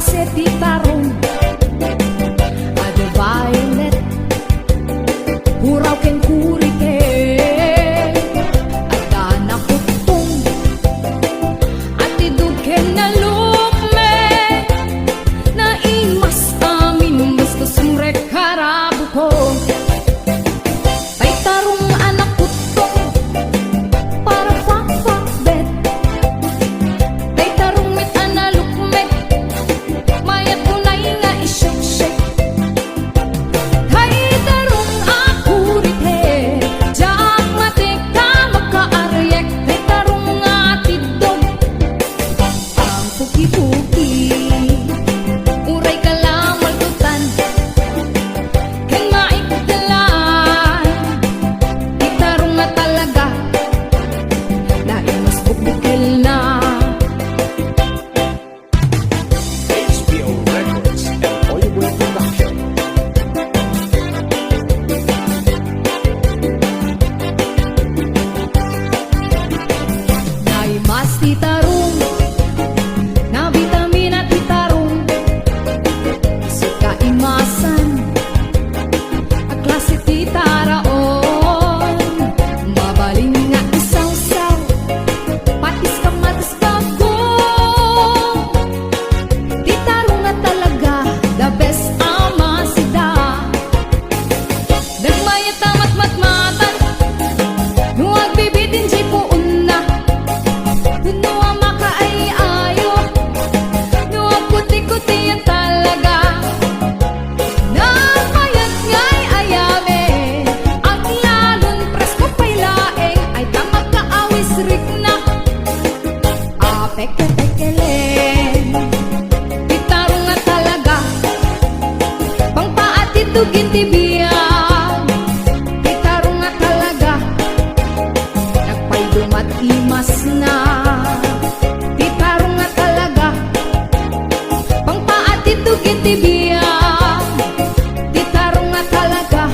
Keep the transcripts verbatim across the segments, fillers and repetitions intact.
Seti tarong, a de violet, puraw ken kurite, adda nakuttong, a tidog ken nalukme, naimas amin, bastos umrek karabuko. Tay tarong a nakuttong, para fakfakbet. Tay tarong met a nalukmek, mayat unay nga isyeksek. Tay tarong a kurite, diak matik a makaariek. Tay tarong a tiddog, ang puki-puki. Uray kalamaltutan ken maikdelan. Ti tarong a talaga, naimas bukbukelna. H B O Records and Oyoboy Production. Naimas ti tarong, nabitamina ti tarong. Isu kaimasan a klase ti taraon. Mabalin nga isawsaw, patis, kamatis, bako. Ti tarong a talaga, the best a masida. Nagmayat a matmatmatan no agbibitin diay puonna, wenno a makaay-ayo no agkutikutian talaga. Nagmayat nga ay-ayamen, aglalon presko pay laeng, ay ta magkaawis rikna. Apekepekelen ti tarong a talaga, pangpaatidog iti biag. Ti tarong a talaga, nagpaydum a imasna. Ti tarong a talaga, pangpaatidog iti biag. Ti tarong a talaga,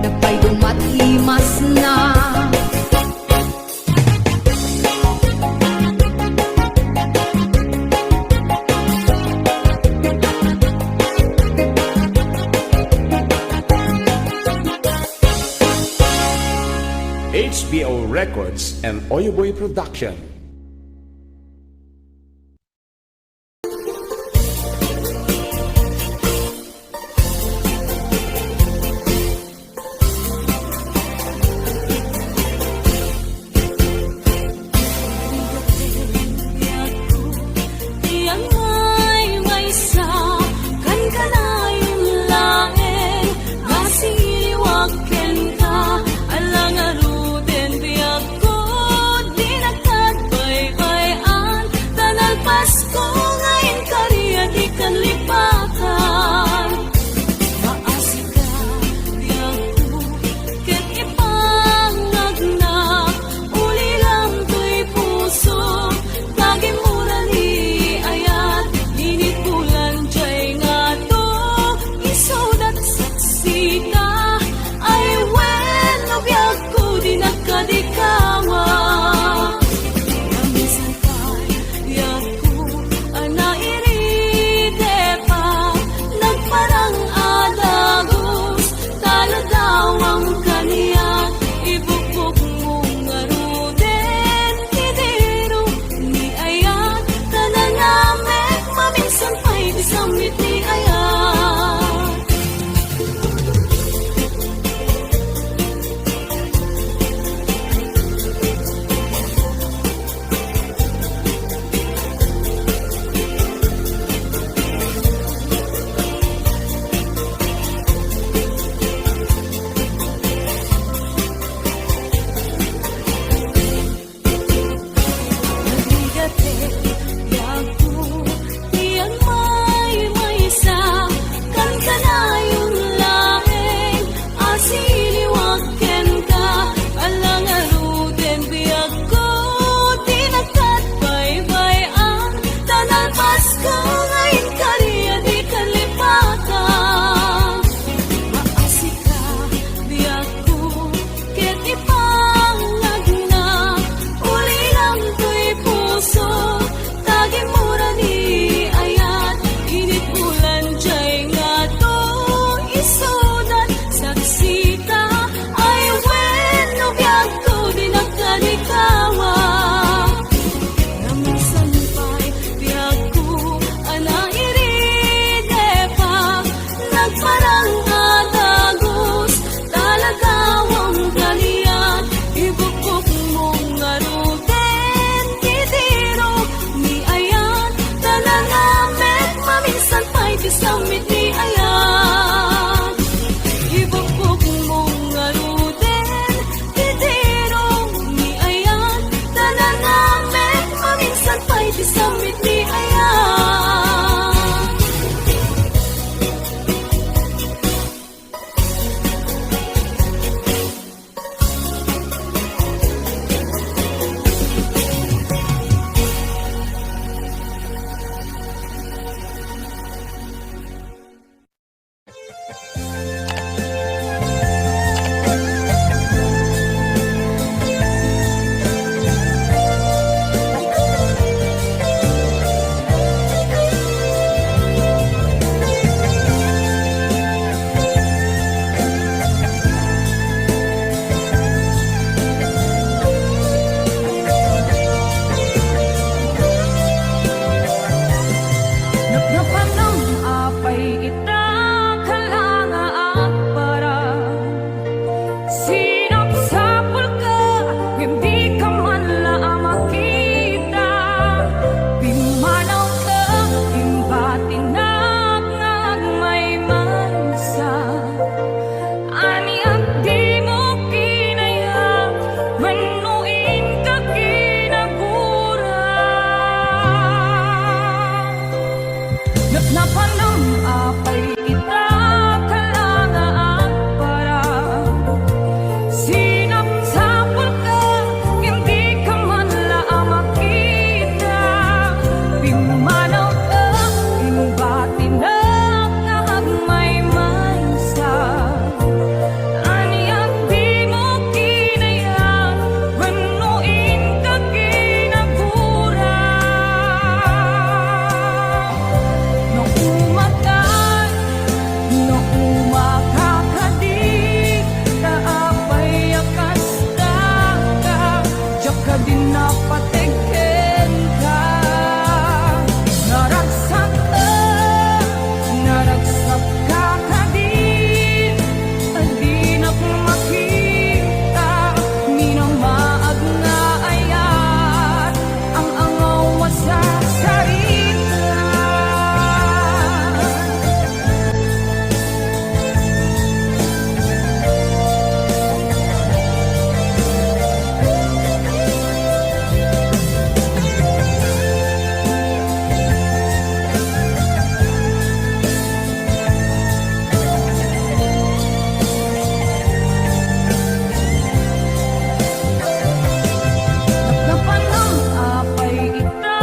nagpaydum a imasna. H B O Records and Oyoboy Production. Ko nga inkari a di kalipatan, maasika ti agko ket ipangagnak, ulilam toy puso, tagimura ni ayat, init bulan jay ngato, isudat saksita, ay wenno biagko, dinak kadikawa. Biagko, Manawka, imbatinak nga agmaymaysa. Ania dimo kinayat wenno inka kinagura? No umakan, no umakakadi, ta apay a kastaka, diak kadi napateg kenka. Naragsak, naragsak ka kadi, a dinak makita, minamaag nga ayat, ang angaw a sasarita. Napanaw apay ita,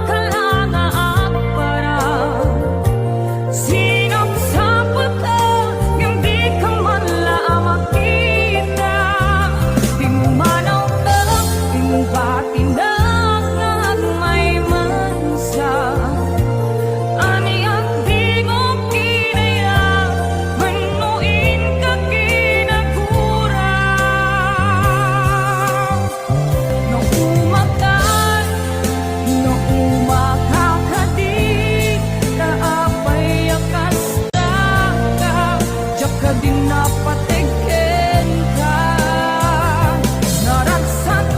kala nga agparang. Sinapsapulka, ngem dika man la a makita. Dimmanawka, imbatinak nga agmaymaysa. Ania dimo kinayat wenno inka kinagura? No umakan, no umakakadi, ta apay a kastaka, diak kadi napateg kenka. Naragsak,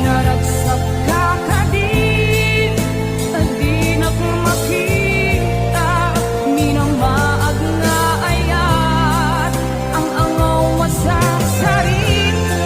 naragsak ka kadi, a dinak makita, minamaag nga ayat, ang angaw a sasarita.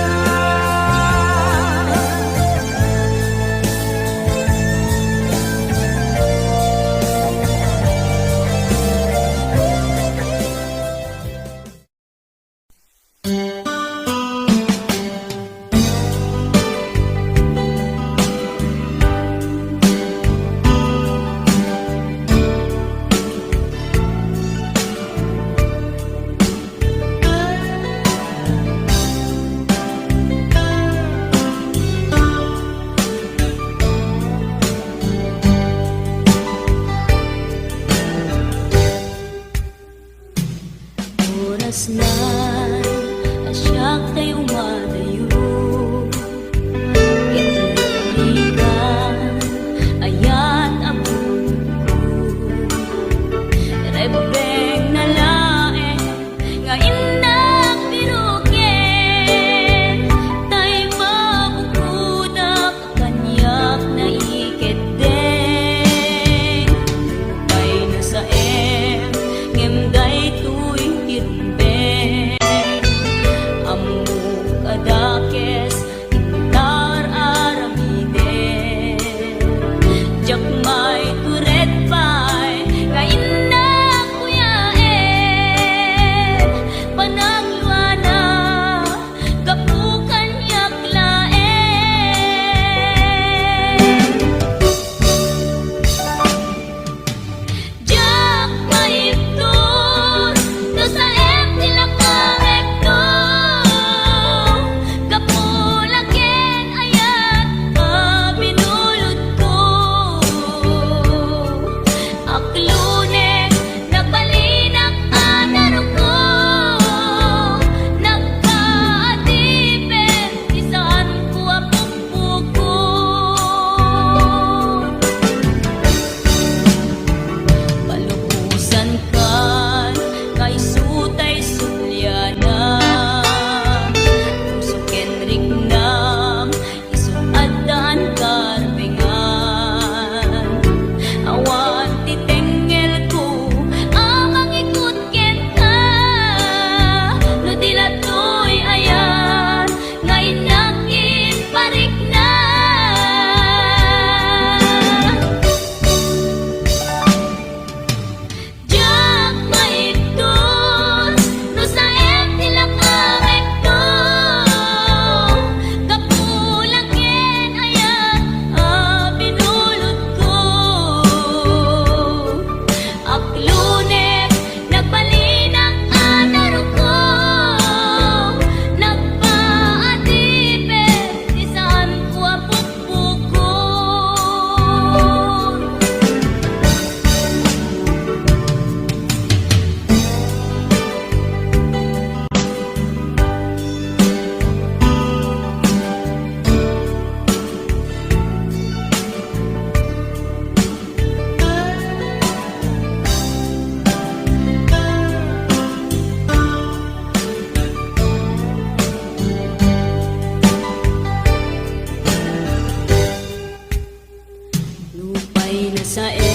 Oras na a siak tay umadayo. Ket nagrigat, ayat a buko. Rebbeng na laeng nga innak biroken, tay mabukodak kaniak naikeddeng. Nupay nasaem, ngem daytoy ti rumbeng. Ammok a dakes, intar aramiden. Diak maitured pay nga innak kuyaen. Panangluana, gapu kaniak laeng. Diak maibtur no saem ti lakangekko, gapu la ken ayat a binulodko. Inasay